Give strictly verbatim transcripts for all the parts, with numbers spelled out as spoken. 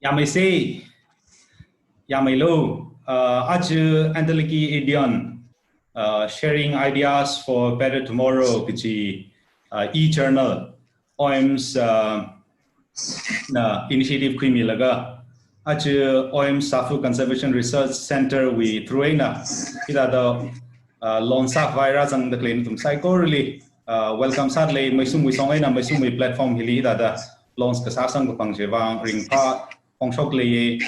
Yāmeisei, yāmeilo, uh, aja Antaliki Idion, uh, Sharing Ideas for Better Tomorrow kachi, uh, e-journal, OIMS, uh, na initiative khuimilaga, aja OIMS Safu Conservation Research Centre wui through eina, hithāda, uh, launch sākhavai rāzangda khalei nathum saikorali, uh, welcome sālei, Meisumwui song eina, Meisumwui platform hili hithāda launch kasāsang kapang chiwui vang, ringphā phongshokleiye,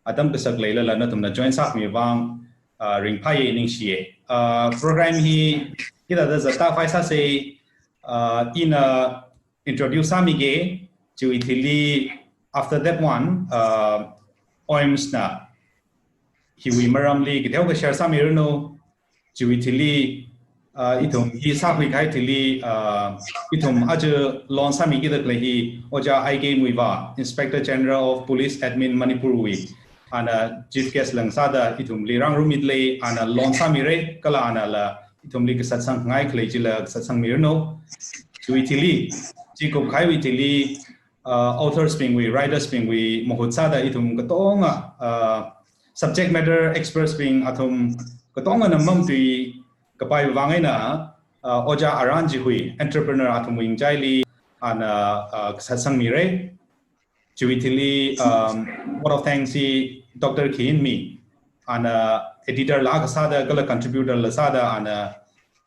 atam kasak leilala nathumna join sākhami vang, uh, ringphāye ningshiye. Uh, program hi hithāda zatta phai sāsei, uh, ina introduce sāmige, chiwui thili, after that one, uh, OIMS na, hiwui maramli, kateokha share sāmiranu, chiwui thili, uh, ithum hi sākhui kahai thili, uh, ithum aja launch sāmikida khalei hi, Ojā I K Muivah, Inspector General of Police Admin Manipur wui, ana chief guest lang sāda ithumli rāngarummida lei, ana launch sāmire, kala anala ithumli kasatsang ngai khalei chila kasatsangmiranu. Chiwui thili, chi kupkahaiwui thili, uh, authors bingwui, writers bingwui mahut sāda ithum katonga, uh, subject matter experts bing athum katongana mamtui kapai vang eina, uh, Ojā Aran Jihui, entrepreneur athumwui ngachaili, ana, uh, kasatsangmire. Chiwui thili, um, vote of thanks hi Doctor Khinmi, ana editor la kasāda, kala contributor la sāda, ana,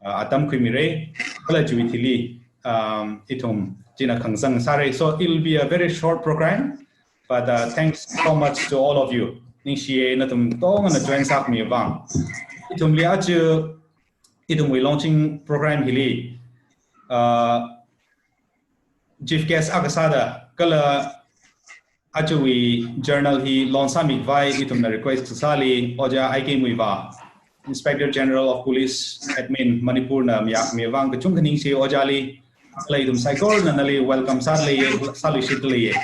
uh, atam khuimire, kala chiwui thili, um, ithum china khangsang sāre. So it'll be a very short program, but, uh, thanks so much to all of you. Ningshiye nathum katongana join sākhami vang. Ithumli aja, ithumwui launching program hili, uh, chief guest akha sāda, kala ajawui journal hi launch sāmikhavai ithumna request sāli, Ojā I K Muivah, Inspector General of Police Admin Manipur na mayākhami vang kachungkha ningshi Ojāli, kala ithum saikorana nali welcome sālei, sāluishitleiye.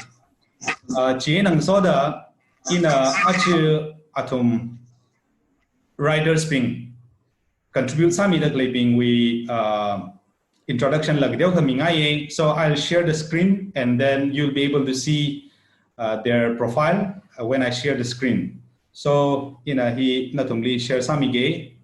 Uh, chieina ngasoda, ina aja athum writers bing, contribute sāmida khaleibingwui, uh, introduction la kateokha mingaiye. So I'll share the screen and then you'll be able to see, uh, their profile, uh, when I share the screen. So, ina hi nathumli share sāmige.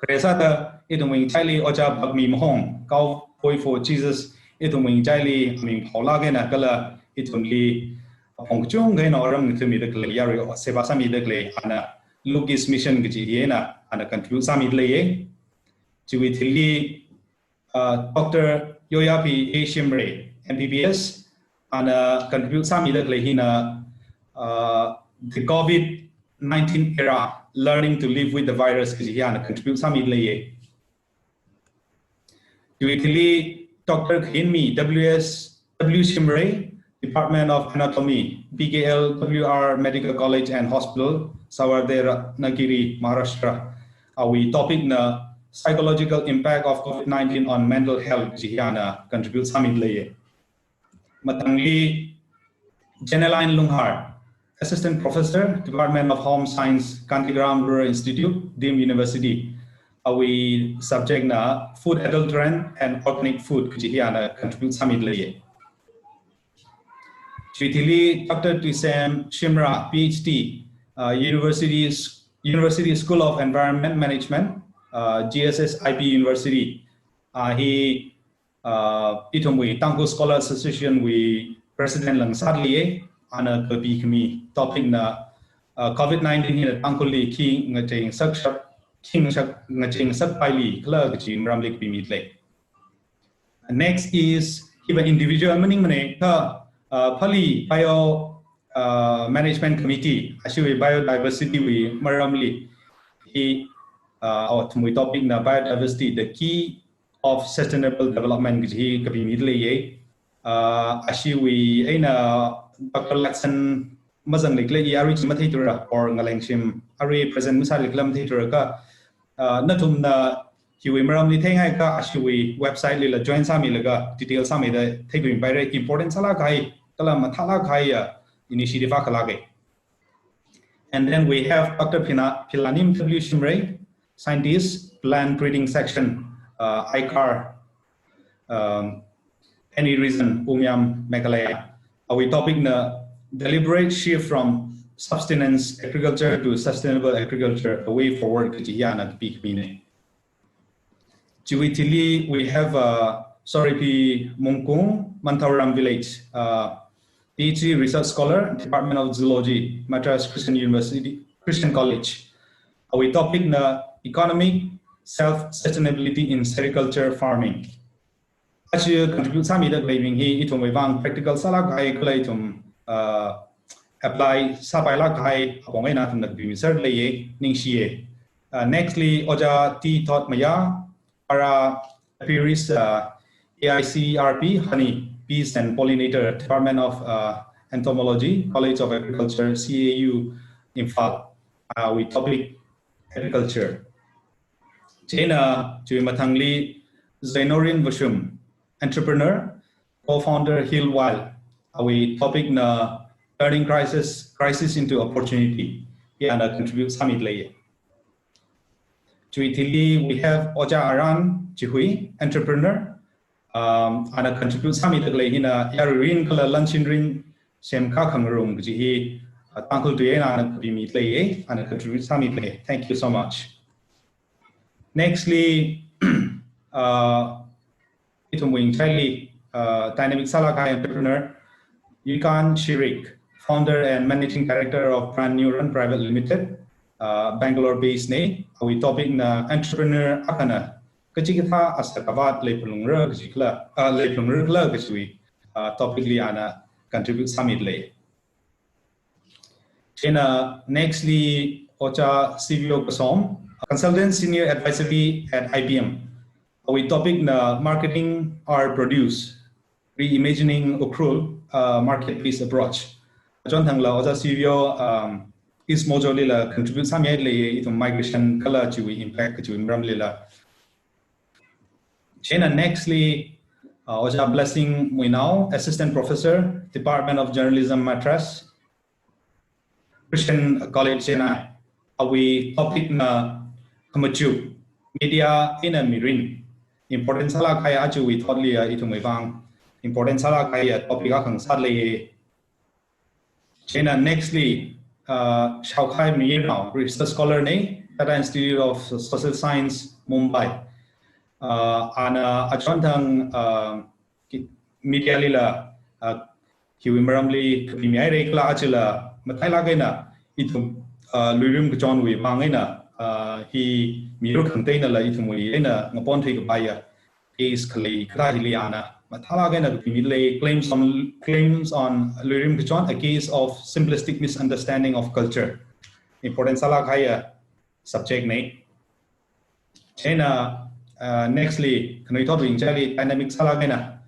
Khare sāda ithumwui ngachaili Ojā Bakmi Mahong, Cowboy for Jesus, ithumwui ngachaili ming phaolāk eina kala ithumli apong kachungkha eina otram ngathāmida khalei, yarui seva sāmida khalei, ana Luke East Mission kaji hi eina, ana contribute sāmida leiye. Chiwui thili, uh, Doctor Yoyaphi A Shimray, M B B S, ana contribute sāmida khalei hina, uh, The COVID nineteen Era, Learning to Live with the Virus kaji hi ana contribute sāmida leiye. Chiwui thili Doctor Khinmi W S W Shimray, Department of Anatomy, P K L W R Medical College and Hospital, Sawarde Ratnagiri, Maharashtra. Awui topic na Psychological Impact of COVID nineteen on Mental Health kaji hi ana contribute sāmida leiye. Matangli Janeline Lunghar, Assistant Professor, Department of Home Science, Gandhigram Rural Institute, Deemed University. Awui subject na Food Adulterant and Organic Food kaji hi ana contribute sāmida leiye. Chiwui thili Doctor Tuisem Shimrah, P H D, uh, University, University School of Environment Management, uh, G S S I P University. Uh, hi, uh, ithumwui Tangkhul Scholar Association wui President la sāda leiye, ana kapikhami topic na, uh, COVID nineteen hina Tangkhulli khi ngachei ngasakshap, khi ngashak, ngachei ngasakpaili khala kaji maramli kapimida lei. Next is, hiva individual maningmane, kha, uh, Phalee Bio, uh, Management Committee, ashiwui biodiversity wui maramli, hi, uh, athumwui topic na Biodiversity, the Key of Sustainable Development kaji hi kapimida leiye. Uh, ashiwui eina Doctor Latson mazangli khalei, arui chi matheithura, or ngalengshim, arui present masāli khala matheithura kha, uh, nathumna hiwui maramli theingaikha ashiwui website lila join sāmilaga detail sāmida theikhuipaire, important sālāk kahai, kala mathālāk kahaiya initiative akha lāke. And then we have Doctor Phina, Philanim W Shimray, scientist, plant breeding section, uh, ICAR, um, Any Reason, Umiam, Meghalaya. Awui topic na deliberate shift from subsistence agriculture to sustainable agriculture, a way forward kaji hi ana kapikhamine. Chiwui thili, we have, uh, Soriphi Mungkung, Manthauram Village, uh, PhD research scholar, Department of Zoology, Madras Christian University, Christian College. Awui topic na economic self-sustainability in sericulture farming. Aja contribute sāmida khaleibing hi ithumwui vang practical sālāk kahai kala ithum, uh, apply sāpailāk kahai apong eina athumna kapimiserleiye, ningshiye. Uh, nextly, Ojā T Thotmaya, Para Apiarist, uh, A I C R P, Honey, Bees and Pollinator, Department of, uh, Entomology, College of Agriculture, C A U, Imphal, uh, awui topic agriculture. Chieina chiwui mathangli Zainorin Vashum, entrepreneur, co-founder Hill Wild, awui topic na turning crisis, crisis into opportunity. Hi ana contribute sāmidalei. Chiwui thili, we have Ojā Aran Chihui, entrepreneur. Um, ana contribute sāmida khalei hina yaruirin kala lanshinrin semkakhangarum kaji hi, uh, Tangkhul tui eina ana kapimidalei, ana contribute sāmidalei. Thank you so much. Nextly, uh, ithumwui ngachaili, uh, dynamic sālāk kahai entrepreneur, Yikan Shirik, founder and managing director of Brand New Run Private Limited, uh, Bangalore based ne. Awui topic na entrepreneur akhana kachikathā asak avat leiphalungra kajikhala, uh, leiphalungra khala kajiwui, uh, topic li ana contribute sāmidalei. Chieina nextly, Ojā Sivio Kasom, consultant senior advisory at I B M. Awui topic na marketing our produce, reimagining Ukhrul, uh, market-based approach. Achonthangla Ojā Sivio, um, East Mojo lila contribute sāmihaidalei, ithum migration kala chiwui impact kajiwui maramlila. Chieina nextly, uh, Ojā Blessing Muinao, Assistant Professor, Department of Journalism, Madras Christian College, Chennai. Awui topic na khamachuk, media eina mirin. Important sālāk kahai ajawui thotli, uh, ithumwui vang important sālāk kahai, uh, topic akha ngasādaleiye. Chieina nextly, uh, Shaokhai Mayirnao, research scholar ne, Tata Institute of Social Science, Mumbai. Uh, ana achonthang, uh, ki-, media lila, uh, hiwui maramli kapimihaira kala ajala matailāk eina ithum, uh, luirim kachonwui vang eina, uh, hi miyur khangateinala ithumwui eina ngaponthui kapaiya case khalei kathā hili ana mathālāk eina kapimidalei, claims on, claims on luirim kachon, a case of simplistic misunderstanding of culture. Important sālāk kahaiya subject ne. Chieina, uh, nextly, khanuithotwui ngachaili dynamic sālāk eina,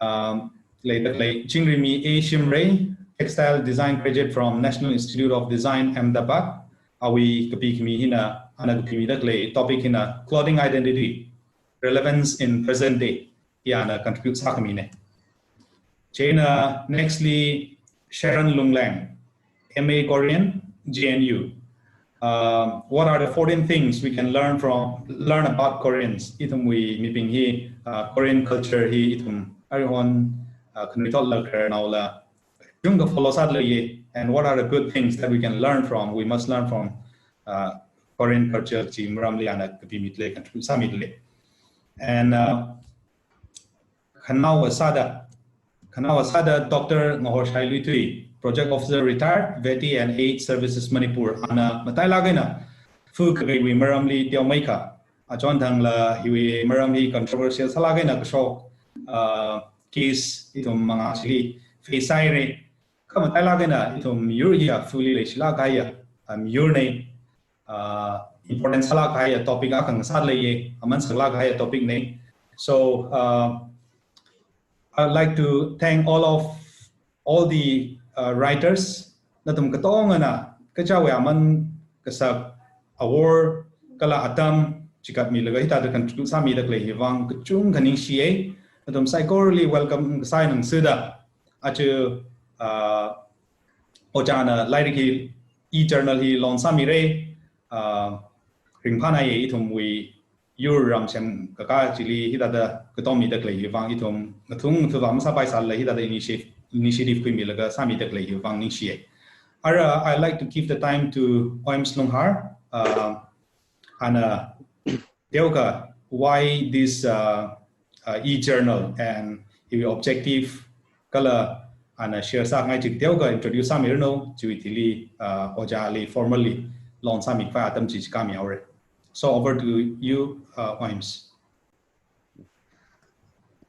um, leidalei Chingrimei A Shimray, textile design graduate from National Institute of Design, Ahmedabad. Awui kapikhami hina, ana kapimida khalei topic hina clothing identity, relevance in present day. Hi ana contribute sākhamine. Chieina nextly Sharon Lungleng, M A Korean, J N U. Uh, what are the fourteen things we can learn from, learn about Koreans? Ithumwui mibing hi, uh, Korean culture hi ithum aruihon, uh, khanuithotla khararnaola chungkha follow sādalei, and what are the good things that we can learn from, we must learn from, uh, Korean culture chi maramli ana kapimidalei, contribute sāmidalei. And, uh, khanaowa sāda, khanaowa sāda Doctor Ngahoshai Luithui, Project Officer retired, Vety and Aids Services Manipur, ana matailāk eina fu kakaiwui maramli teomeikha. Achonthangla hiwui maram hi controversial sālāk eina kashok, uh, case ithum mangā chili face sāhaira. Kha matailāk eina ithum miyur hiya fuli leishilāk kahaiya, uh, miyur ne, uh, important sālāk kahaiya topic akha ngasādaleiye, aman saklāk kahaiya topic ne. So, uh, I'd like to thank all of, all the, uh, writers. Nathum katongana kachāwui aman kasak, awor kala atam chikatmilaga hithāda contribute sāmida khalei hi vang kachungkha ningshiye. Nathum saikorali welcome kasā eina ngasoda, aja, uh, ojāna lairik hi, e-journal hi launch sāmira, uh, ringphānāye. Ithumwui yur ram semkakā chili hithāda katomida khalei hi vang ithum ngathung ngathuva masāpaisālala hithāda initiate initiative khuimilaga sāmida khalei hiwui vang ningshiya. Ara, I like to give the time to Oems Lunghar, uh, ana teokha why this, uh, uh, e-journal and hiwui objective kala ana share sāngai chi teokha introduce sāmiranu, chiwui thili, uh, ojāli formally launch sāmikhavai atam chi chikāmi haora. So over to you, uh, Oems.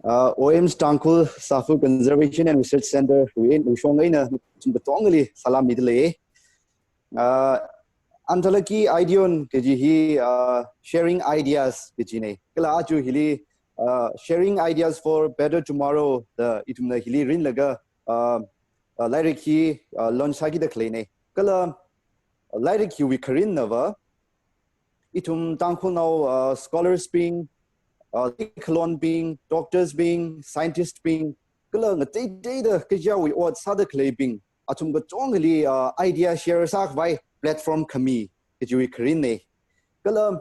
Uh, Oems Tangkhul Safu Conservation and Research Center wui eina, wuishong eina nathum katongali salam midalei. Uh, Antalaki Ideon kaji hi, uh, sharing ideas kajina. Kala aja hili, uh, sharing ideas for better tomorrow da ithumna hili rinlaga, uh, uh, lairik hi, uh, launch sākida khaleina. Kala, uh, lairik hiwui kharinna va, ithum Tangkhulnao, uh, scholars bing, uh, leikhalon bing, doctors bing, scientist bing, kala ngateiteida kajiwui ot sāda khaleibing, athum katongali, uh, idea share sākhavai platform khami kajiwui kharinna. Kala,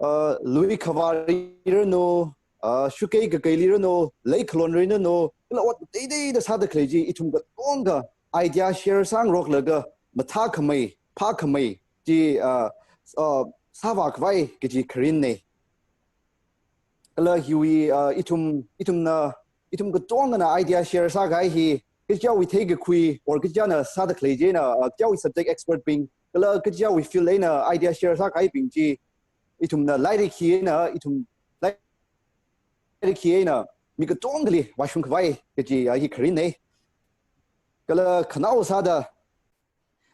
uh, lui khavāli ranu, uh, shukei kakeili ranu, leikhalonli ranu, kala ot ngateiteida sāda khalei chi ithum katonga idea share sāngaroklaga mathākhamei, phākhamei chi, uh, uh, sāvākhavai kaji kharinna. Kala hiwui, uh, ithum, ithumna, ithum katongana idea share sākahai hi, kajiwui theikakhui, or kajina sāda khalei china, uh, kajiwui subject expert bing, kala kajiwui field eina idea share sākahaibing chi, ithumna lairik hi eina, ithum lairik hi eina mi katongali vāshungkhavai kaji, uh, hi kharinna. Kala khanao sāda,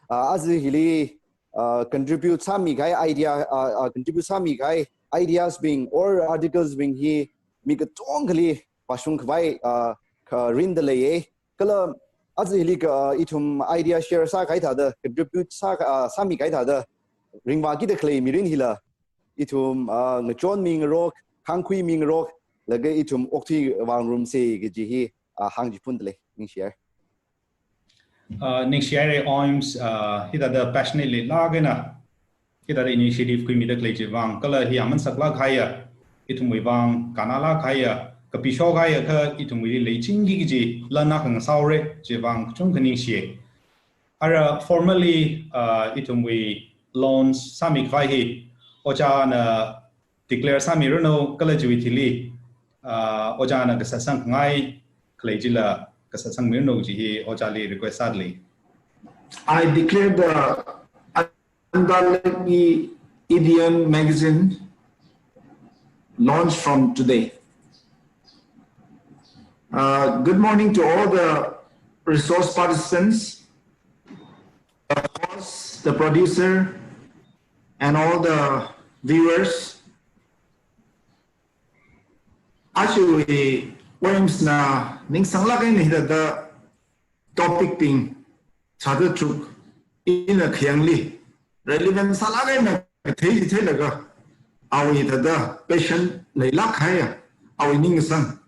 uh, aja hili, uh, contribute sāmikahai idea, uh, uh, contribute sāmikahai ideas bing or articles bing hi mi katongali vāshungkhavai, uh, kharinda leiya. Kala aja hili ka, uh, ithum idea share sākahai thāda, contribute sā, uh, sāmikahai thāda ringvākida khalei mirin hila ithum, uh, ngachonmingarok, khāngkhuimingarok, laga ithum okthui vāngarumsa kaji hi, uh, hāngchiphundalei, ningshiya. Uh, ningshihaira Oems, uh, hithāda passionately lāk eina hithāda initiative khuimida khalei chiwui vang, kala hi aman saklāk kahaiya, ithumwui vang kannalāk kahaiya, kapishok kahaiya kha ithumwuili leichingki kaji lan akha ngasāhaora, chiwui vang kachungkha ningshiya. Ara formally, uh, ithumwui launch sāmikhavai hi ojāna declare sāmiranu, kala chiwui thili, uh, ojāna kasatsang ngai khalei chila kasatsangmiranu kaji hi ojāli request sādalei. I declare the Antalaki Ideon magazine launched from today. Uh, good morning to all the resource participants, the host, the producer, and all the viewers. Aja Oems na ningsanglāk eina hithāda topic bing chāda chuk ina khayangli relevant sālāk eina kathei chi theilaga, awui thāda passion leilāk kahaiya, awui ningsang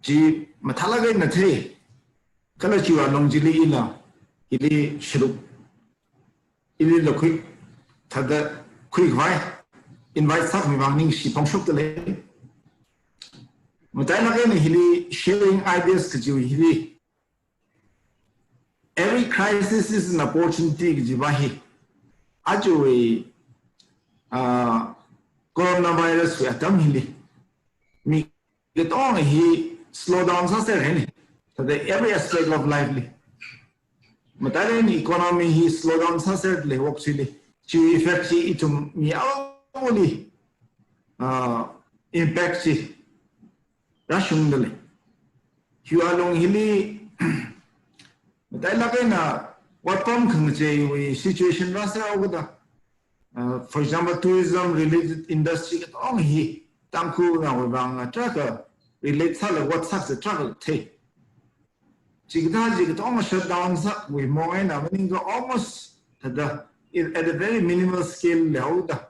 chi mathālāk eina thei. Kala chiwui alung chili ina hili sharuk, ili lakhui thāda khuikhavai invite sākhami vang ningshi phongshokdalei. Matailāk eina hili sharing ideas kajiwui hili, every crisis is an opportunity kajiva hi, ajawui, uh, coronavirus wui atam hili mi katonga hi slow down sāser haina. Thāda every aspect of life li. Matailāk eina economy hi slow down sāserlei, work chili. Chiwui effect chi ithum mi aoli, uh, impact chi rāshungdalei. Hiwui alung hili matailāk eina ot pam khangacheiwui situation rāser haokida. Uh, for example, tourism related industry katonga hi Tangkhulnaowui vang tarākha relate sālaga ot sāsa tarākha thei. Chikathā chi katonga shutdown sāwui mong eina maningakha almost thāda, at a very minimal scale leihaoda,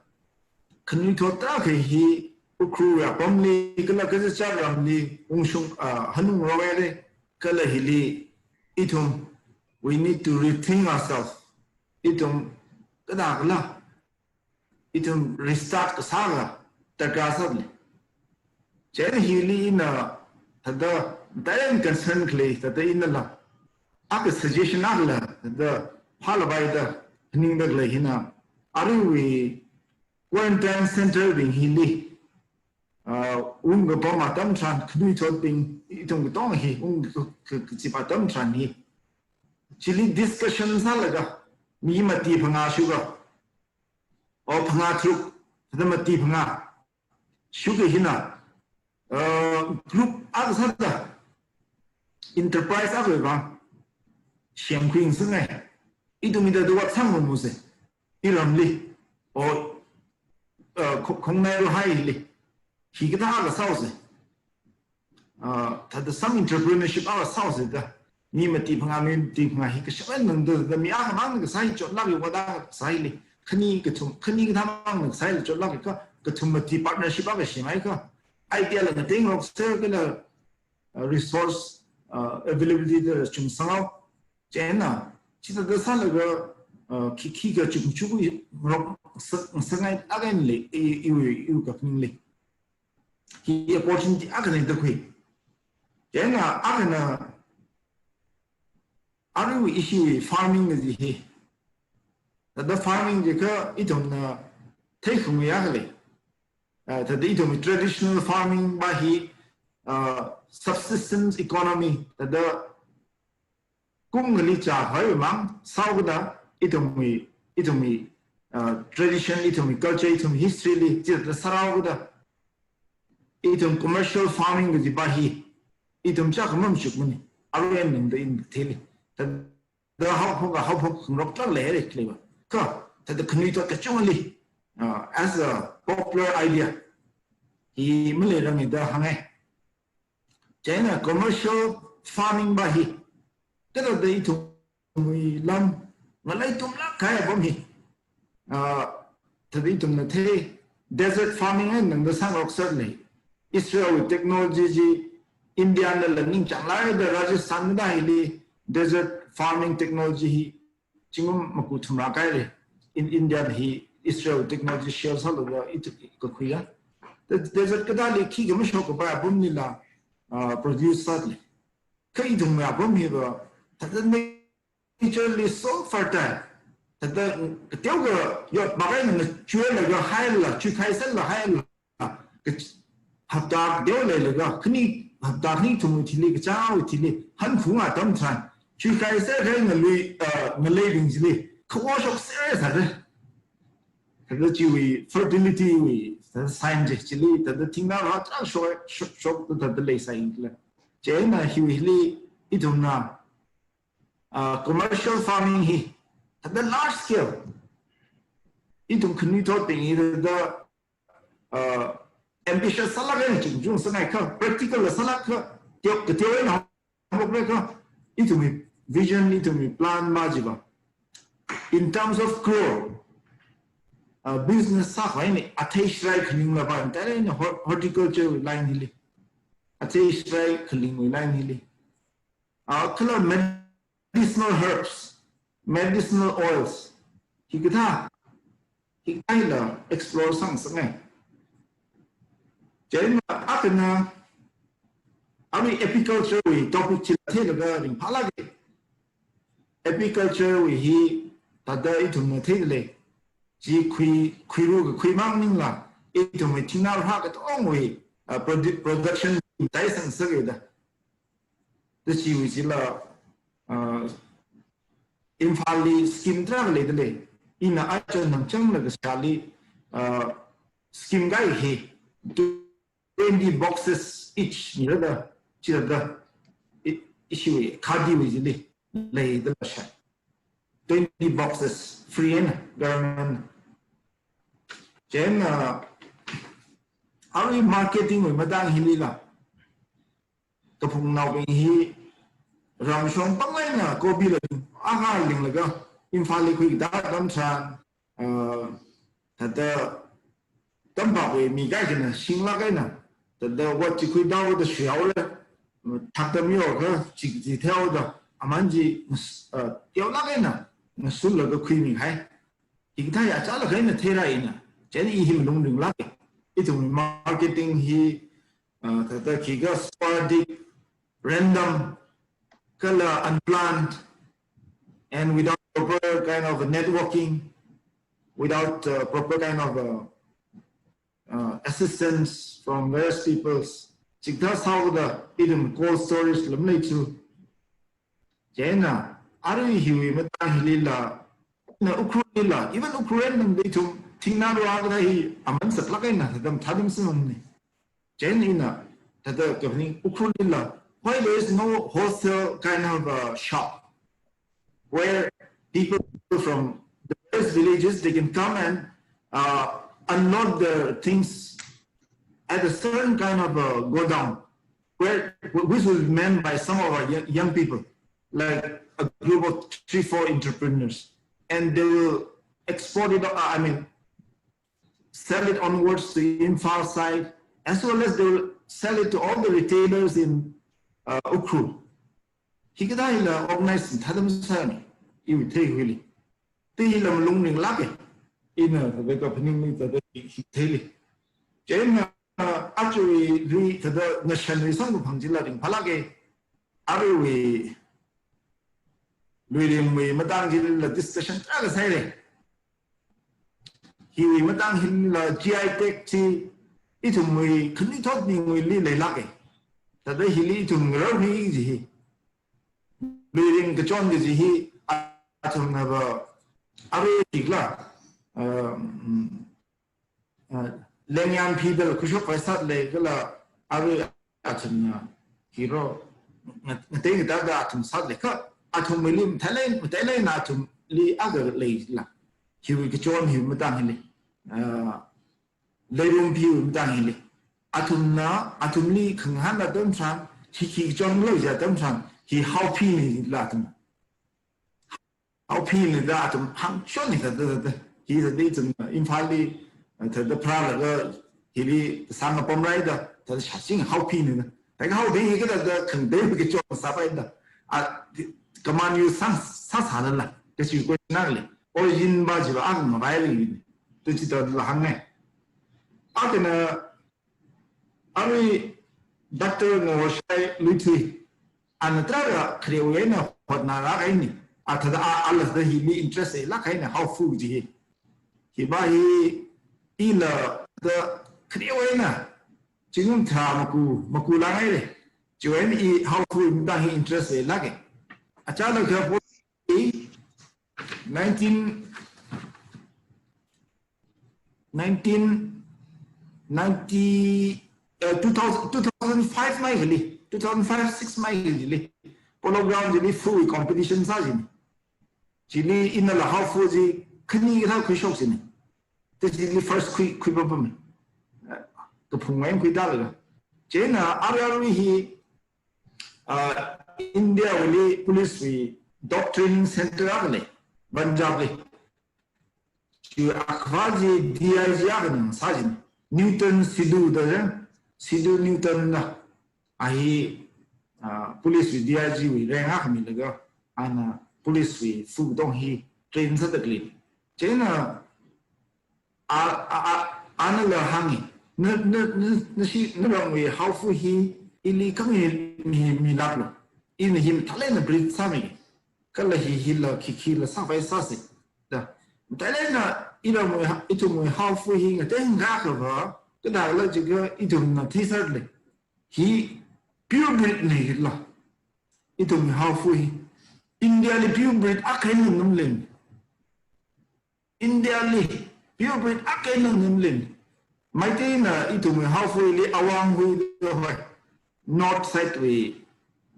khanuithot tarākha hi Ukhrul apamli kala kachichā ramli ungshung, uh, hanungrok haira. Kala hili ithum, we need to rethink ourselves. Ithum kathākhala, ithum restart kasāla darkar sālei. Chieina hili ina thāda direct concern khalei, thāda inala, akha suggestion akhala, thāda phālapai da, ningda khalei hina, aruiwui quarantine center bing hili, uh, ungkapam atam tharan, khanuithotbing, ithum katonga hi, ung ka, ka, kachipa atam tharan hi. Chili discussion sālaga, mi mati phangā shuka, o phangā tharuk, thāda mati phangā shuka hina, uh, group akha sāda, enterprise akha vang, semkhui ngasakngai. Ithum mida duwat sangmamuse. Iramli, o, uh, kho-, khongnai ruhaili, hikathā akha sāuse. Uh, thāda some entrepreneurship akha sāuse da. Mi mati phangā, mi mati phangā hi kashap eina nangda, da mi akhamang kasā hi chotlāk hi vāda kasāli. Khani kathum, khani kathāmang kasāli chotlāk hi kha, kathum mati partnership akha semhai kha. Idea la ngatengrokser kala, uh, resource, uh, availability da chungsanghao. Chieina, chithāda sālaga, uh, khi, khikha chungchungkhui ngarok sa, sangngai akha eina lei, i, iwui, iwui kaphaning lei. Hi opportunity akhana da khui. Chieina, akhana, aruiwui ishi farming kaji hi. Thāda farming jikha ithumna theikhangai akha lei. Uh, thāda ithum traditional farming va hi, uh, subsistence economy, thāda kum ngali chākhavai mang sāhaokida ithumwui, ithumwui, uh, tradition, ithumwui culture, ithumwui history li, chithāda sārāhaokida. Ithum commercial farming kaji va hi, ithum chākha mamashukmana, arui eina ningda ina theili. Thāda haophok, haophok ngarok tlāk leihaira khaleiva. Kha, thāda khanuithot kachungkhali, uh, as a popular idea, hi maleiranga da hāngngai. Chieina commercial farming va hi, kathāda ithumwui lam ngalei tumlāk kahai apam hi. Ah, thāda ithumna thei, desert farming eina nangda sāngarokser lei. Israel wui technology chi India nala ningchānglāk eina Rajasthan na hili desert farming technology hi zingkum maku thumrā kahaira. In India hi Israel technology share sālaga ithum kakhuiya. De-, desert kathāli khikha mashok kapai apamlila, ah, produce sālei. Kha ithumwui apam hiva, thāda naturally so fertile. Thāda kateokha yotpāk eina chuilaga haila, chuikhai sālala haila, ka-, hapta kateo leilaga, khani hapta khani kathumwui thili, kachāngwui thili, hanphung atam tharan, chuikhai sākahai ngalui, uh, ngaleibing chili, khawo shokser sāra. Thāda chiwui fertility wui, thāda sign chi chili, thāda thingnā rā tarākha shok, shok, shok, thāda leisai khala. Chieina hiwui hili, ithumna, uh, commercial farming hi, thāda large scale, ithum khanuithotbing hi thāda, uh, ambitious sālāk eina chungchung sāngai kha, practical la sālāk kha, teo, kateo eina haophokra kha, ithumwui vision, ithumwui plan va chiva. In terms of crore, uh, business sākhavai eina athei shirai khalingla va, entire eina hor-, horticulture line hili. Athei shirai khaling line hili. Ah, kala medicinal herbs, medicinal oils. Hikathā, hikathā hila explore sāngasakngai. Chieina akhana, arui apiculture wui topic chila theilaga ringphālāka. Apiculture wui hi, thāda ithumna theida lei. Chi khui, khuiru kakhui mang maningla, ithumwui thingnā rā katongwui, uh, produ-, production tai sāngasaka da. Da chiwui chila, uh, Imphalli scheme tarākha leida lei. Ina achon namchang laga shāli, uh, scheme kahai hi twenty boxes each mirada, chithāda, i-, ishiwui khadiwui chili leida lei sha. Twenty boxes free eina government. Chieina, uh, arui marketing wui matang hilila, kaphungnaobing hi ramshong pāng eina kobi la akha linglaga, Imphalli khuida atam tharan, uh, thāda tampakwui mi kaikhana shinglāk eina, thāda ot chi khuida haoda shuihaora, thakda mihaokha chi, chi theoda, aman chi, uh, teolāk eina ngasulaga khuimihai. Hikathā ya chālāk eina theira ina. Chieina i hi malung ringlāka. Ithum marketing hi, uh, thāda khikha sporadic, random, kala unplanned, and without proper kind of networking, without uh, proper kind of uh, uh, assistance from various peoples. Chikathā sāhaoda ithum cold storage lam leichu. Chieina, arui hiwui matang hilila, na Ukhrul lila, even Ukhrul nang dei ithum, thingnā rua kathā hi, aman saklāk eina, thāda mathāda masāmane. Chieina, thāda kaphaning Ukhrul lila, why there is no wholesale kind of uh, shop where people from the various villages, they can come and uh, unload their things at a certain kind of a godown, where, which will be manned by some of our yo- young people, like a group of three, four entrepreneurs, and they will export it. Uh, I mean, sell it onwards to Imphal side, as well as they will sell it to all the retailers in uh, Ukhrul. Hikathā hila organize thāda masāne, iwui theikhuili. Te hila malung ringlāke. Ina thāda kaphaningli thāda hi theili. Chieina, uh, aruiwui thāda ngashanwui samkaphang chila ringphālāke. Aruiwui Luiringwui matang chila discussion tarākha sāhaire. Hiwui matang hila G I tag chi ithumwui khanuithotbingwuili leilāke. Thāda hili ithum ngararhui kaji hi, Luiring kachon kaji hi, athumna va, arui tikla, um, uh, lengyān phidala khuishok khavai sāda lei kala, arui athumna hiro, nga- ngatei ngatakda athum sāda lei kha, athumwuili matheilei, matheilei na athumli akha leila. Hiwui kachon hiwui matang hili, uh, Leirum phiwui matang hili. Athumna, athumli khangahān atam tharan, hi khi kachon lo ja atam tharan, hi haophine la athum. Haophine da athum hāngchonne thāda, thāda. Hi thāda ithum Imphalli, thāda pharālaga hili sāngapam rai da, thāda shāching haophine da. Thākha haophine hi kathāda khangatei kachon sāpai da. A, kaman yu sāng, sāsālala. Kachi question nale. Origin va chiva ang mavai le. Tu chithāla hānge. Athumna Arui Doctor Ngaworshai Luithui, ana tarākha kharewui eina hotnarākahaine. A thāda a, ala thāda hili interest leilākahaine, haophok kaji hi. Hiva hi ila thāda kharewui eina, zingkum tharā maku, makulānghaire. Chiwui eina i haophok matang hi interest leilāke. Achālakha po- nineteen, nineteen ninety, uh, two thousand, two thousand five mai kali, two thousand five six mai kali, Polo Ground chili fu competition sā chine. Chili inala haophok chi khani kathā khuishok chine. Te chili first khui, khuipapam. Uh, kaphung mai khuitālaga. Chieina arui arui hi, uh, India wui police wui dog training center akha lei, Punjab li. Chi akhava chi D I G akhana sā chine. Newton Sidhu da chang, Sidhu Newton da. A hi, uh, police wui D I G wui rank akha milaga, ana police wui fu katong hi train sāda khalei. Chieina a, a, a, anala hānge, na, na, na, nashi, naramwui haophok hi ili khangahān mi, milāklo. Ina hi mathālāk eina breed sāmi. Kala hi, hila khi, khila sāpai sāse. Da. Mathālāk eina iramwui ha-, ithumwui haophok hi ngatei ngakhava, kathāla jiakha ithumna theisāle. Hi pure breed ne hila. Ithumwui haophok hi. India li pure breed akha eina ngamlen. India li pure breed akha eina ngamlen. Meiteina ithumwui haophok hili Awang hui da hoi. North side wui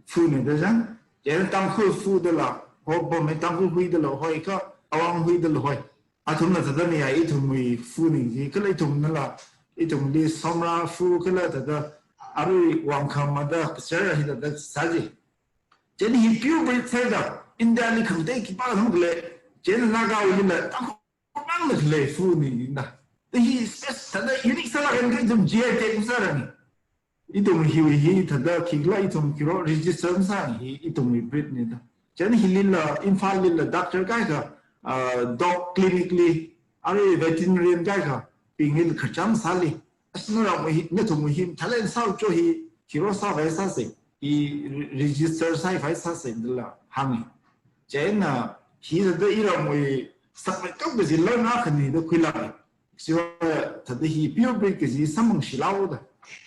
fune da chang. Chieina Tangkhul fu dala, ho bom e Tangkhul hui dala hoi kha, Awang hui dala hoi. Athumna thāda nia ithumwui fune ji, kala ithumnala, ithumli Somra fu kala thāda, arui Wangkham da, kasara hithāda sā chi. Chieina hi pure breed sāda, India li khangatei khipākha thang khalei, chieina Naga wui lila, Tangkhul mang na khalei fune da. Te hi space thāda unique sālākhaina ithum G I tag sārange. Ithum hiwui hi thāda khikhala ithum khiro register masāi hi ithumwui breed ne da. Chieina hilila, Imphal lila doctor kaikha, uh, dog clinic li, arui veterinarian kaikha, bingli khararcham sāli. As naramwui hi, nathumwui hi, talent sācho hi, khiro sāvai sāse. i re-, register sākhavai sāsa dala hānga. Chieina hithāda iramwui sakmeikap kaji lan akhani da khuilāka. Chiva thāda hi purebred kaji samphangshilāoda.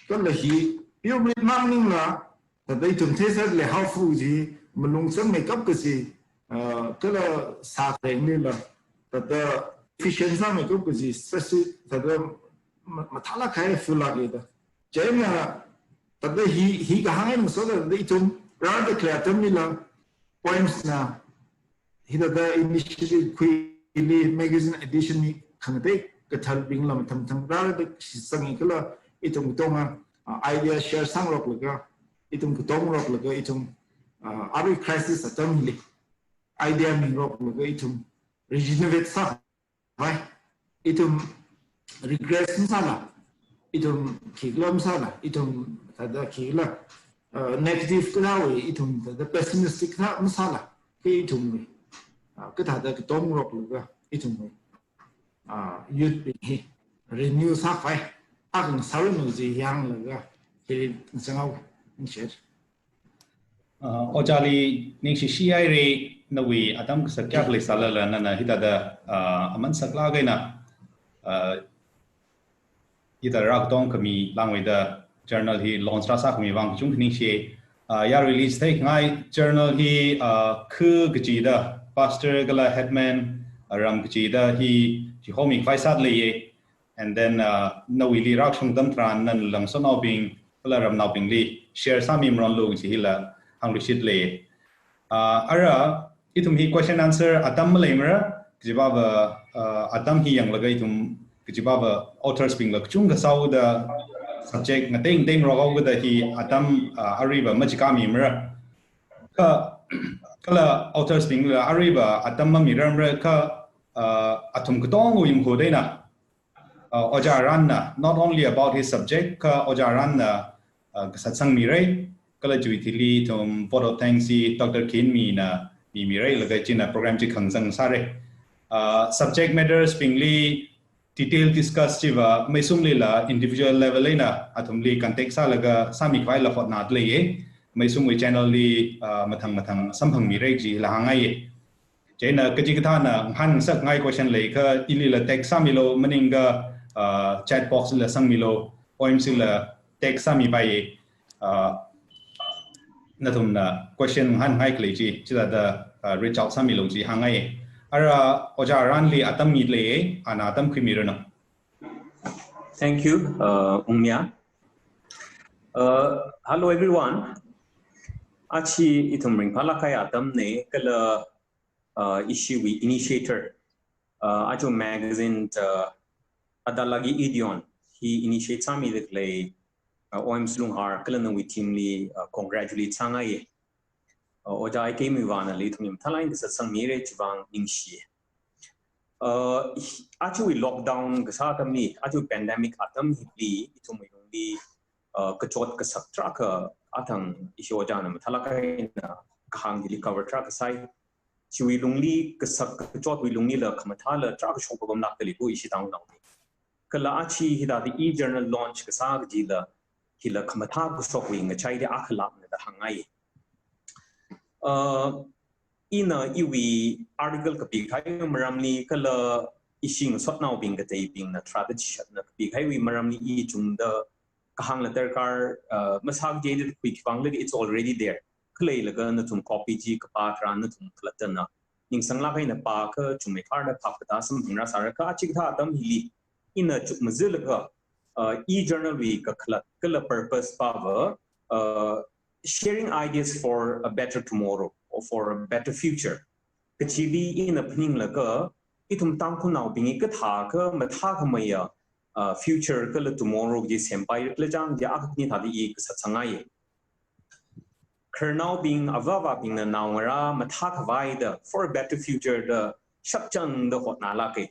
Kala hi purebred mang maningla, thāda ithum theisālei haokaphok chi malung sakmeikap kaji, ah, kala sākharenglila, thāda efficient sāmeikap kaji, sasi, thāda ma-, mathālāk kahai feel lāka da. Chieina, thāda hi, hi kahāng eina ngasoda thāda ithum rāda khalei atamlila, poems na, hithāda initiative khuili magazine edition hi khangatei kathalbingla mathang mathang rāda shitsanga kala ithum katonga, ah, idea share sāngaroklaga, ithum katongaroklaga, ithum, ah, arui crisis atamli idea mingaroklaga ithum regenerate sākhavai. Ithum regress masāla, ithum khikhala masāla, ithum thāda khikhala, uh, negative kathāwui, ithum thāda pessimistic kathā masāla, kha ithumwui, uh, kathāda katongaroklaga, ithumwui, uh, youth bing hi renew sākhavai, akha ngasāranu chi yanglaga, hili ngachang haowa, ningshi. Uh, Ojāli ningshishi haira, nawui atam kasā kayākha leisālala nana hithāda, uh, aman saklāk eina, uh, hithāda rākatong khami langmeida journal hi launch rāsākhami vang kachungkha ningshi. Uh, yaruili chitheingai journal hi, uh, khu kachida, pastor kala headman, uh, ram kachida hi, chihomikhavai sāda leiya. And then, uh, nawuili rākashung atam tharan nana ngasotnaobing, kala ramnaobingli share sāmi maronlu kaji hila hāngluishit lei. Uh, ara, ithum hi question answer atam maleimara, kajiva va, uh, atam hi yanglaga ithum kajiva va authors bingla kachungkha sāhaoda subject ngateingatei ngarok haoda hi atam, uh, aruiva machikāmimara. Kha, kala authors bingla aruiva atam mamirarmara kha, uh, athum katongwui mahu eina, uh, Ojā Aranna, not only about his subject, kha Ojā Aranna, uh, kasatsangmirai, kala chiwui thili ithum vote of thanks hi Doctor Khinmina mimirai, laga china program chi khangazang sāra. Uh, subject matters bingli detail discuss chiva Meisumlila individual level eina athumli contact sālaga sāmikhavaila hotnada leiya. Meisumwui channel li, uh, mathang mathang samphangmirai kajila hāngngaiya. Chieina kachikathāna ngahānsakngai question leikha ilila text sāmilu maningakha, uh, chat box lila sangmilu, O M C la text sāmipaiya, uh, nathumna question ngahānngai khalei chi, chithāda, uh, reach out sāmilu chi hāngngai. Ara Ojā Aranli atam mida leiya, ana atam khuimiranu. Thank you, uh, Ungmia. Uh, hello everyone. Aja ithum ringphālāk kahai atamna kala, uh, ishiwui initiator, uh, aja magazine, uh, Adala Gi Ideon hi initiate sāmida khalei, uh, O M C Lunghar kala nawui team li, uh, congratulate sāngaiya. Uh, Ojā Eikemiwui vāngli ithum hi mathālāk eina kasatsangmira chivang ningshi. Uh, hi-, ajawui lockdown kasā atamli, ajawui pandemic atam hili ithumwui lungli, uh, kachot kasak tarākha athang ishi ojāna mathālāk eina kahāng hili cover tarākha sāi. Chiwui lungli kasak kachotwui lunglila khamathāla tarākha shok pamlākda leipu ishi Tangkhulnaoli. Kala aja hithāda e-journal launch kasā kajila, hila khamathā kashokwui ngachaili akhalākna da hāngngai. Uh, ina iwui article kapikahai maramli kala ishi ngasotnaobing kateibingna tharāda chishatna kapikahaiwui maramli i chungda kahāngla darkar, uh, masāki jida khuiki vangla, it's already there. Khaleilaga nathum copy chi kapā tharan nathum khalattana ningsanglāk eina pākha chungmeikharda phap katā samphangra sāra kha chikathā atam hili ina chukmazilaga, uh, e-journal wui kakhalat kala purpose pava, uh, sharing ideas for a better tomorrow or for a better future. Kachili ina phaninglaga, ithum Tangkhulnaobing hi kathākha mathākhameiya, uh, future kala tomorrow chi sempai khala chang chi akha khani thāda i kasatsangngai. Khararnaobing, avā avābingna naongarā mathākhavai da, for a better future da, shapchangda hotnalāka.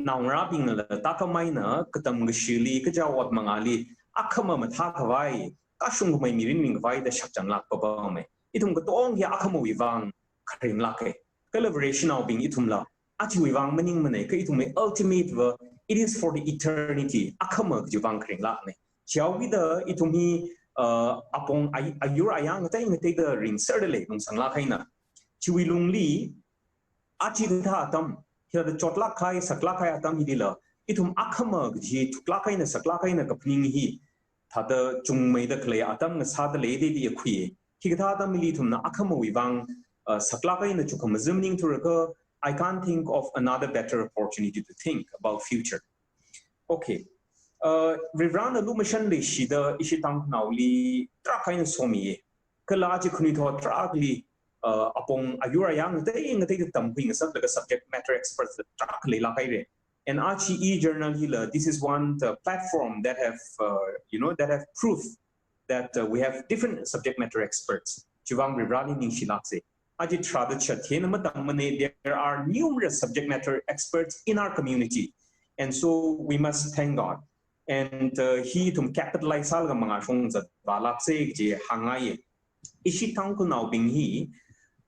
Naongarābingla tākam eina katam kashili, kachot mangāli, akhama mathākhavai, kashungkhamei mirin mingkhavai da shapchanglāk papama. Ithum katonga hi akhamawui vang kharinglāka. Kala Vareshinaobing ithumla, ajawui vang maningmana, kha ithumwui ultimate va, it is for the eternity, akhama kajiwui vang kharinglākna. Chihaokida ithum hi, uh, apong ay-, ayur ayang ngatei ngateida ringserda lei nungsang lāk eina. Chiwui lungli, aja kathā atam, hithāda chotlāk kahai, saklāk kahai atam hilila, ithum akhama kaji thuklāk eina, saklāk eina kaphaning hi, thāda chungmeida khalei atam ngasāda lei da da khuiya. Hikathā atam hili ithumna akhamawui vang, uh, saklāk eina chukhamazam ningthura kha, I can't think of another better opportunity to think about future. Okay. Uh, Varivarana lumashan leishida ishi Tangkhulnaoli tarākha eina somiya. Kala aja khanuithot tarākhali, uh, apong ayur ayang ngatei ngateida tamkhui ngasaklaga subject matter experts tarākha leilāk haira. And aja e-journal hila, this is one the platform that have, uh, you know, that have proved that, uh, we have different subject matter experts. Chiwui vang Varivarali ningshilāksa. Aja tharāda chithāda matammanei, there are numerous subject matter experts in our community. And so we must thank God. And, uh, hi ithum capitalize sālaga mangā shongzat vālāksa kaji hāngngaiya. Ishi Tangkhulnaobing hi,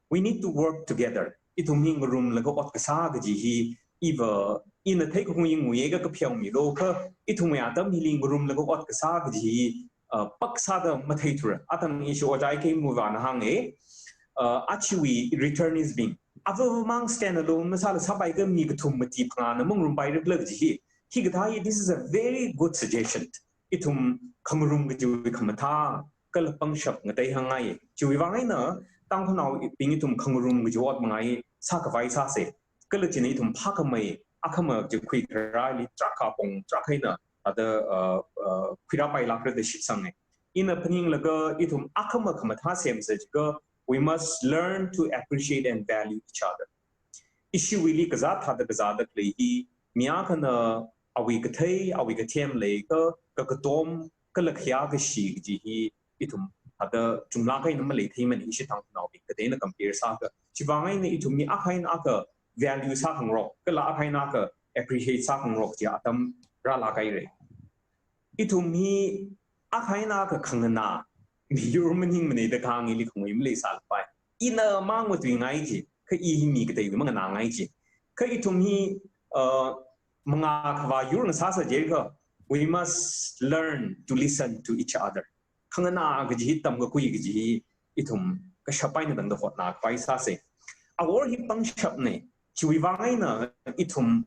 we need to work together. Ithum hi ngarumlaga ot kasā kaji hi, iva, ina theikahung hi nguiya ka kapheomilo kha, ithumwui atam hili ngarumlaga ot kasā kaji hi, uh, pāksāda matheithura. Athang ishi ojā kei muvāna hānga, uh, ajawui returnees bing, avāvamang stand alone masāla sāpai kha mi kathum mati phangāna mangarumpaira khala kaji hi. Hikathā hi, this is a very good suggestion. Ithum khangarum kajiwui khamathā, kala pangshap ngatei hāngngaiya. Chiwui vang eina, Tangkhulnaobing ithum khangarum kaji ot mangai sākhavai sāsa. Kala china ithum phākhamei, akhama kaji khuikharāli tarākha apong tarākha eina, thāda, uh, uh, khuirāpailākra da shitsanga. Ina phaninglaga ithum akhama khamathā semsa jiakha, we must learn to appreciate and value each other. Ishiwuili kazā thāda kazāda khalei hi, mi akhana awui kathei, awui kathem leiakha, kakatom, kala khayā kashi kaji hi, ithum thāda chunglāk eina maleitheimanei ishi Tangkhulnaobing kathei eina compare sāakha. Chiwui vang eina ithum hi akha eina akha value sākhangarok, kala akha eina akha appreciate sākhangarok kaji atam rālāk haira. Ithum hi akha eina akha khanganā miyur maningmanei da kahāng hili khangui maleisālapai. Ina mang matuingai ji, kha i hi mi kateiwui manganāngai ji. Kha ithum hi, uh, mangā khavā yur ngasāsa jiakha, we must learn to listen to each other. Khanganā kaji hi tamkakhui kaji hi ithum kashap eina tangda hotnakhavai sāsa. Awor hi pangshapnei, chiwui vang eina ithum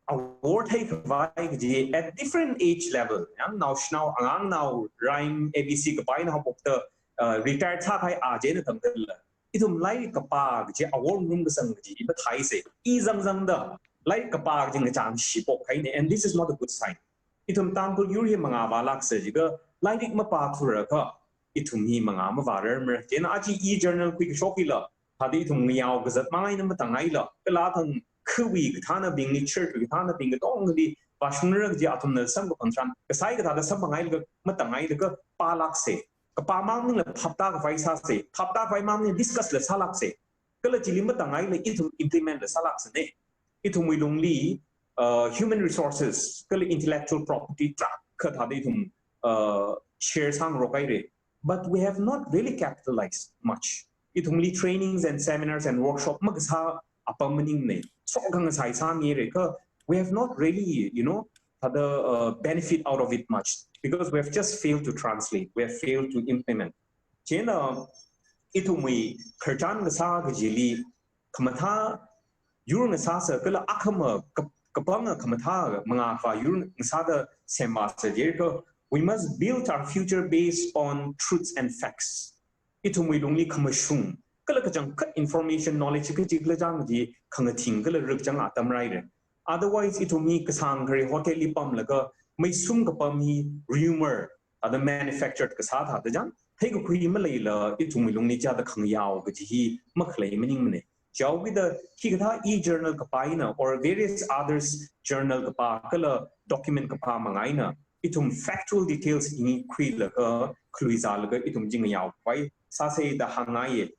awor theikhavai kaji at different age level, yang naoshinao, angangnao, rhyme, A B C kapai eina haophokta, uh, retire sākahai aja eina tangdala, ithum lairik kapā kaji awor ngarum kasang kaji hi matheisa. I zangzangda lairik kapā kaji ngachang shipok hainei, and this is not a good sign. Ithum Tangkhul yur hi mangā vālāksa jiakha, lairik mapāthura kha, ithum hi mangā mavārarmara. Chieina aja e-journal khuikashok hila, thāda ithum ngayao kazat mang eina matangaila, kala athang khawui kathānabingli, church wui kathānabing katongli vāshungra kaji athumna samkaphang tharan, kasai kathāda samphangngailaga, matangngailaga pālāksa. Kapā mang maningla phaptākhavai sāsa, phaptākhavai mang maningla discuss la sālāksa. Kala chili matangngailaga ithum implement la sālāksanei. Ithumwui lungli, uh, human resources, kala intellectual property tarākha thāda ithum, uh, share sāngarok haira. But we have not really capitalized much. Ithumli trainings and seminars and workshop makasā apam maningnei. Sokang sai sāmira kha, we have not really, you know, had a, uh, benefit out of it much because we have just failed to translate, we have failed to implement. Chieina ithumwui khararchan kasā kajili khamathā yur ngasāsa kala akhama kap-, kapanga khamathā mangā khavā yur ngasāda semvāsa jiakha, we must build our future based on truths and facts. Ithumwui lungli khamashung kala kachangkhat information, knowledge kachikhala chang kaji khangathing kala rikchang atam rāhaira. Otherwise, ithum hi kasāngkhare hotel li pamlaga, meisum kapam hi rumor, thāda manufactured kasā thāda chang, theikakhui maleila, ithumwui lungli chāda khangayao kaji hi makhalei maningmanei. Chihaokida, hikathā e-journal kapā eina, or various others journal kapā, kala document kapā mang eina, ithum factual details hi khuilaga, khaluizālaga, ithum chi ngayaokhavai sāsa da hāngngaiya.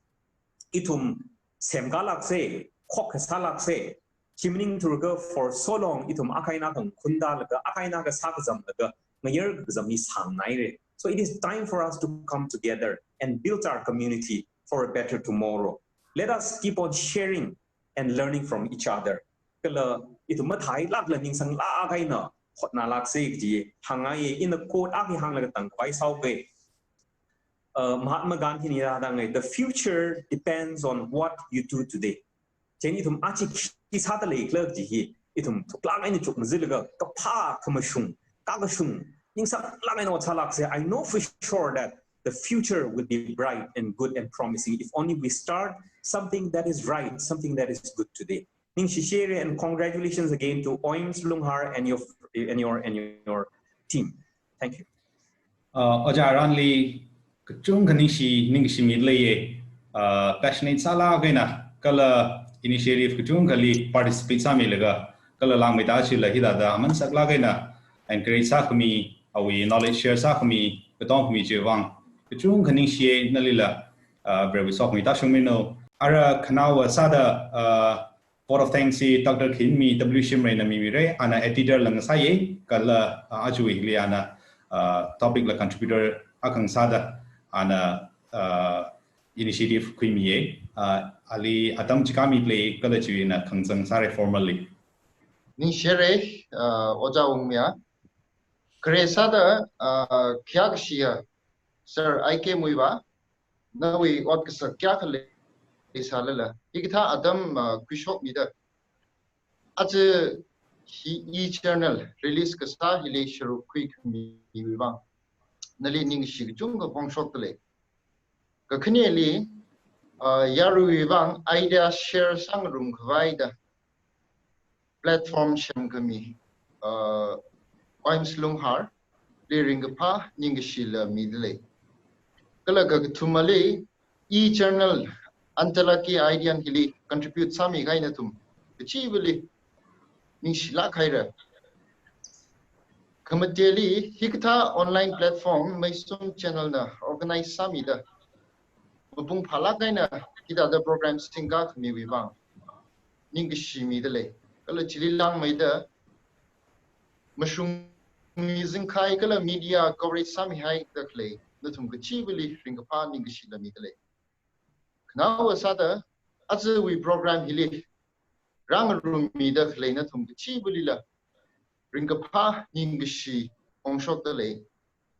Ithum semkālāksa, khokkha sālāksa. Chi maningthura kha for so long ithum akha eina akha ngakhundalaga, akha eina akha sākazamlaga, ngayar kazam hi sānghaira. So it is time for us to come together and build our community for a better tomorrow. Let us keep on sharing and learning from each other. Kala ithum matheilākla ningsanglāk eina hotnālāksa kaji hāngngaiya. Ina quote akha hānglaga tangkhavai sāuke. uh, Mahatma Gandhi na hithāda hānga, "The future depends on what you do today." Chieina ithum aja khi sāda leikhala kaji hi ithum thuklāk eina chukmajilaga, kaphā, khamashung, kakashung, ningsāklāk eina ot sālāksa. I know for sure that the future will be bright and good and promising if only we start something that is right, something that is good today. Ningshi share and congratulations again to Oims Lunghar and your, and your, and your team. Thank you. Uh, Ojā Aranli kachungkha ningshi, ningshimida leiya. Uh, passionate sālāk eina, kala initiative kachungkhali participate sāmilaga, kala langmeida chila hithāda aman saklāk eina encourage sākhami, awui knowledge share sākhami, katomkhami chiwui vang kachungkha ningshiya. Nalila, uh, Varewui sokhami tāshungmino. Ara khanaowa sāda, uh, vote of thanks hi Doctor Khinmi W Shimrayna mimira, ana editor la ngasāya, kala, uh, aja hili ana, uh, topic la contributor akha ngasāda, ana, uh, initiative khuimiya. Uh, ali atam chikha mida lei, kala chieina khangachang sāra formally. Ningshire, uh, Ojā Wungmia. Khare sāda, uh, khayākashiya Sir I K Muivah, nawui ot kasak kayākha leisālala, hikathā atam, uh, khuishokmida, aja hi e-journal release kasā hili sharuk khuikhamiwui vang nali ningshi kachungkha phongshokda lei. Kakhaneli, uh, yaruiwui vang idea share sāngarum khavai da platform semkhami, uh, Oims Lunghar li ringkaphā ningkashi la mida lei. Kala kakathumali e-journal Antalaki Idean hili contribute sāmikahai nathum kachivali ningshilāk haira. Khamateli hikathā online platform Meisum Channel na organize sāmida mapung phālāk eina hithāda program singkakhamiwui vang ningkashi mida lei. Kala chili langmeida mashungmi jingkahai kala media coverage sāmihaida khalei nathum kachivali ringkaphā ningkashi la mida lei. Khanaowa sāda ajawui program hili rāngarummida khalei nathum kachivalila ringkaphā ningkashi phongshokda lei.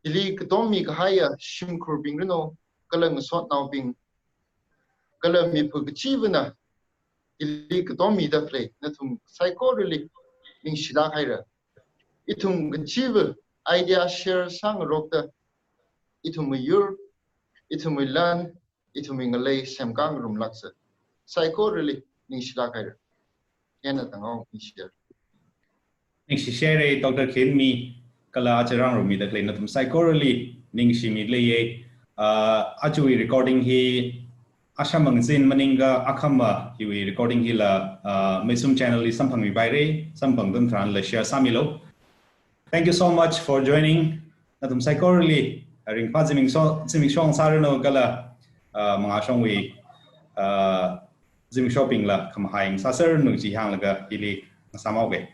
Hili katommi kahaiya shimkhurbing rino, kala ngasotnaobing, kala mipā kachivana hili katommida khalei nathum saikorali ningshilāk haira. Ithum kachiva idea share sāngarokta, ithumwui yur, ithumwui lan, ithumwui ngalei semkāngarumlāksa. Saikorali ningshilāk haira. Hieina tangao ningshira. Ningshi share Doctor Khinmi, kala aja rāngarummida khalei nathum saikorali ningshimida leiya. Uh, ajawui recording hi asham mangzin maningakha akhama hiwui recording hila, uh, Meisum Channel li samphangmipaira, samphangda tharanla share sāmilo. Thank you so much for joining. Nathum saikorali, uh, ringphā zimiksho, zimiksho ngasāranu kala, uh, mangāshongwui, uh, zimikshobingla khamahai ngasāserranu chi hānglaga hili ngasāmhaoga.